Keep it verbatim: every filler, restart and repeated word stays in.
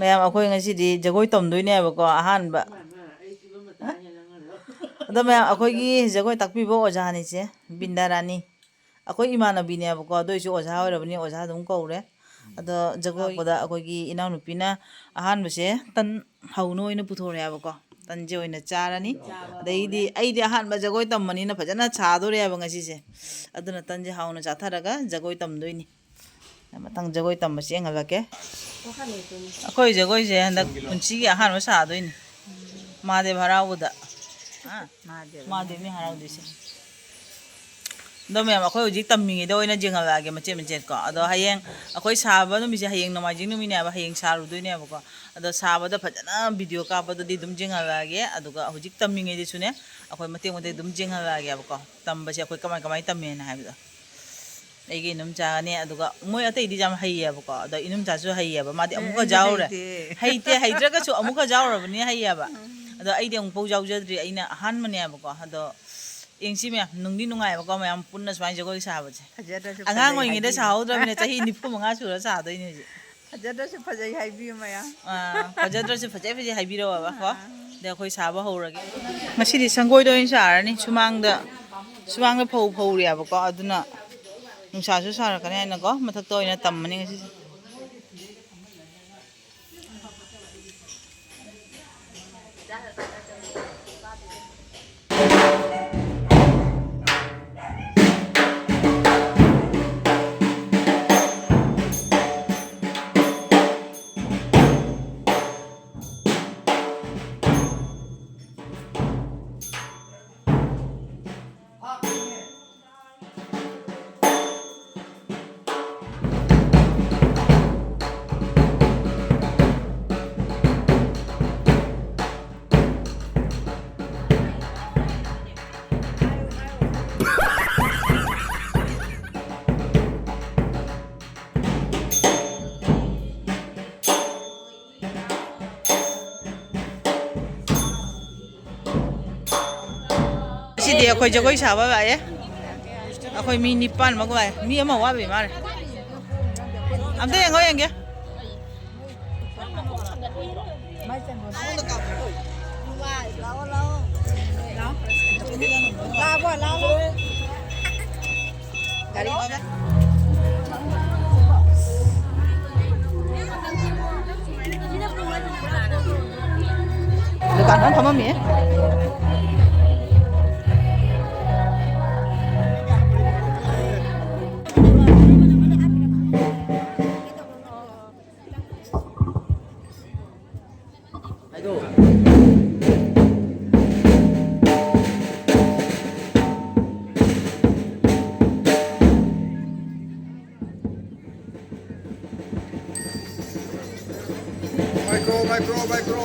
ꯃꯌꯥꯝ, ꯑꯩꯈꯣꯏ ꯉꯁꯤꯗꯤ ꯖꯒꯣꯏ ꯇꯝꯗꯣꯏꯅꯦꯕꯀꯣ, ꯑꯍꯥꯟꯕ꯫ ꯑꯗꯣ ꯃꯌꯥꯝ, ꯑꯩꯈꯣꯏꯒꯤ ꯖꯒꯣꯏ ꯇꯥꯛꯄꯤꯕ ꯑꯣꯖꯥꯅꯤꯁꯦ, ꯕꯤꯟꯗꯥꯔꯥꯅꯤ꯫ ꯑꯩꯈꯣꯏ ꯏꯃꯥꯟꯅꯕꯤꯅꯦꯕꯀꯣ, ꯑꯗꯨ ꯑꯣꯏꯁꯨ ꯑꯣꯖꯥ ꯑꯣꯏꯔꯕꯅꯤ, ꯑꯣꯖꯥ ꯑꯗꯨꯝ ꯀꯧꯔꯦ꯫ ꯑꯗꯣ ꯖꯒꯣꯏꯗ ꯑꯩꯈꯣꯏꯒꯤ ꯏꯅꯥꯎꯅꯨꯄꯤꯅ ꯑꯍꯥꯟꯕꯁꯦ ꯇꯟ ꯍꯧꯅ ꯑꯣꯏꯅ ꯄꯨꯊꯣꯔꯛꯑꯦꯕꯀꯣ꯫ ꯇꯟꯁꯦ ꯑꯣꯏꯅ ꯆꯥꯔꯅꯤ꯫ ꯑꯗꯩꯗꯤ ꯑꯩꯗꯤ ꯑꯍꯥꯟꯕ ꯖꯒꯣꯏ ꯇꯝꯕꯅꯤꯅ ꯐꯖꯅ ꯁꯥꯗꯣꯔꯦꯕ ꯉꯁꯤꯁꯦ꯫ ꯑꯗꯨꯅ ꯇꯟꯁꯦ ꯍꯥꯎꯅ ꯆꯥꯊꯔꯒ ꯖꯒꯣꯏ ꯇꯝꯗꯣꯏꯅꯤ꯫ ꯃꯊꯪ ꯖꯒꯣꯏ ꯇꯝꯕꯁꯦ ꯌꯦꯡꯍꯜꯂꯛꯀꯦ꯫ ꯑꯩꯈꯣꯏ ꯖꯒꯣꯏꯁꯦ ꯍꯟꯗꯛ ꯄꯨꯟꯁꯤꯒꯤ ꯑꯍꯥꯟꯕ ꯁꯥꯗꯣꯏꯅꯤ꯫ ꯃꯍꯥꯗꯦꯕ ꯍꯔꯥꯎꯕꯗ꯫ ꯃꯍꯥꯗꯦꯕ꯫ ꯃꯍꯥꯗꯦꯕꯅꯤ ꯍꯔꯥꯎꯗꯣꯏꯁꯦ꯫ ꯑꯗꯣ ꯃꯌꯥꯝ, ꯑꯩꯈꯣꯏ ꯍꯧꯖꯤꯛ ꯇꯝꯃꯤꯉꯩꯗ ꯑꯣꯏꯅ ꯌꯦꯡꯍꯜꯂꯛꯑꯒꯦ ꯃꯆꯦꯠ ꯃꯆꯦꯠꯀꯣ꯫ ꯑꯗꯣ ꯍꯌꯦꯡ ꯑꯩꯈꯣꯏ ꯁꯥꯕ ꯅꯨꯃꯤꯠꯁꯦ ꯍꯌꯦꯡ ꯅꯣꯡꯃꯥꯏꯖꯤꯡ ꯅꯨꯃꯤꯠꯅꯦꯕ, ꯍꯌꯦꯡ ꯁꯥꯔꯨꯗꯣꯏꯅꯦꯕꯀꯣ꯫ ꯑꯗꯣ ꯁꯥꯕꯗ ꯐꯖꯅ ꯚꯤꯗꯤꯑꯣ ꯀꯥꯞꯄꯗꯨꯗꯤ ꯑꯗꯨꯝ ꯌꯦꯡꯍꯜꯂꯛꯑꯒꯦ꯫ ꯑꯗꯨꯒ ꯍꯧꯖꯤꯛ ꯇꯝꯃꯤꯉꯩꯗꯁꯨꯅꯦ ꯑꯩꯈꯣꯏ ꯃꯇꯦꯛ ꯃꯇꯦꯛ ꯑꯗꯨꯝ ꯌꯦꯡꯍꯜꯂꯛꯑꯒꯦꯕꯀꯣ, ꯇꯝꯕꯁꯦ ꯑꯩꯈꯣꯏ ꯀꯃꯥꯏ ꯀꯃꯥꯏꯅ ꯇꯝꯃꯦꯅ ꯍꯥꯏꯕꯗꯣ꯫ ꯑꯩꯒꯤ ꯏꯅꯝꯆꯥꯅꯦ, ꯑꯗꯨꯒ ꯃꯣꯏ ꯑꯇꯩꯗꯤ ꯌꯥꯝ ꯍꯩꯌꯦꯕꯀꯣ, ꯑꯗꯣ ꯏꯅꯝꯆꯥꯁꯨ ꯍꯩꯌꯦꯕ, ꯃꯥꯗꯤ ꯑꯦ, ꯑꯃꯨꯛꯀ ꯑꯩꯗꯤ ꯌꯥꯎꯔꯦ꯫ ꯍꯩꯇꯦ꯫ ꯍꯩꯇꯦ, ꯍꯩꯇ꯭ꯔꯒꯁꯨ ꯑꯃꯨꯛꯀ ꯌꯥꯎꯔꯕꯅꯤ ꯍꯩꯌꯦꯕ꯫ ꯎꯝ꯫ ꯑꯗꯣ ꯑꯩꯗꯤ ꯑꯃꯨꯛꯐꯥꯎ ꯌꯥꯎꯖꯗ꯭ꯔꯤ, ꯑꯩꯅ ꯑꯍꯥꯟꯕꯅꯦꯕꯀꯣ꯫ ꯑꯗꯣ ꯌꯦꯡꯁꯤ ꯃꯌꯥꯝ, ꯅꯨꯡꯗꯤ ꯅꯨꯡꯉꯥꯏꯕꯀꯣ, ꯃꯌꯥꯝ ꯄꯨꯟꯅ ꯁꯨꯃꯥꯏꯅ ꯖꯒꯣꯏ ꯁꯥꯕꯁꯦ꯫ ꯐꯖꯗ꯭ꯔꯁꯨ ꯑꯉꯥꯡ ꯐꯖꯩ ꯑꯣꯏꯔꯤꯉꯩꯗ ꯍꯥꯏꯕꯤꯌꯨ꯫ ꯁꯥꯍꯧꯗ꯭ꯔꯕꯅꯤꯅ ꯆꯍꯤ ꯅꯤꯐꯨ ꯃꯉꯥ ꯁꯨꯔ ꯁꯥꯗꯣꯏꯅꯦ ꯍꯧꯖꯤꯛ꯫ ꯐꯖꯗ꯭ꯔꯁꯨ ꯐꯖꯩ ꯍꯥꯏꯕꯤꯌꯨ ꯃꯌꯥꯝ꯫ ꯑꯥ, ꯐꯖꯗ꯭ꯔꯁꯨ ꯐꯖꯩ ꯐꯖꯩ ꯍꯥꯏꯕꯤꯔꯛꯑꯣꯕ ꯀꯣ꯫ ꯑꯥ꯫ ꯑꯗ ꯑꯩꯈꯣꯏ ꯁꯥꯕ ꯍꯧꯔꯒꯦ꯫ ꯉꯁꯤꯗꯤ ꯁꯪꯒꯣꯏꯗ ꯑꯣꯏꯅ ꯁꯥꯔꯅꯤ꯫ ꯁꯨꯃꯥꯡꯗ, ꯁꯨꯃꯥꯡꯗ ꯐꯧ ꯐꯧꯔꯤꯑꯕꯀꯣ, ꯑꯗꯨꯅ ꯅꯨꯡꯁꯥꯁꯨ ꯁꯥꯔꯛꯀꯅꯤ ꯍꯥꯏꯅꯀꯣ, ꯃꯊꯛꯇ ꯑꯣꯏꯅ ꯇꯝꯃꯅꯤ ꯉꯁꯤꯁꯦ꯫ ꯉꯁꯤꯗꯤ ꯑꯩꯈꯣꯏ ꯖꯒꯣꯏ ꯁꯥꯕ ꯂꯥꯛꯑꯦ꯫ ꯑꯩꯈꯣꯏ ꯃꯤ ꯅꯤꯄꯥꯟꯃꯨꯛ ꯂꯥꯛꯑꯦ꯫ ꯃꯤ ꯑꯃ ꯋꯥꯠꯂꯤ ꯃꯥꯜꯂꯦ꯫ ꯑꯝꯇ ꯌꯦꯡꯉꯣ, ꯌꯦꯡꯒꯦ꯫ ꯂꯥꯛꯑꯕꯣ? ꯂꯥꯛꯑꯕꯣ? ꯒꯥꯔꯤ ꯊꯧꯔꯦ꯫ ꯗꯨꯀꯥꯟ ꯐꯝ ꯐꯝꯃꯝꯃꯤ꯫ Micro, micro, micro.